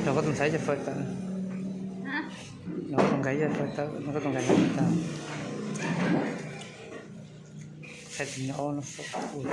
Los koj tus ntxhais cov fawm tawm, los koj tus ntxhais cov fawm tawm, los koj tus ntxhais cov fawm tawm. Thaij tus nyob no fawm ua.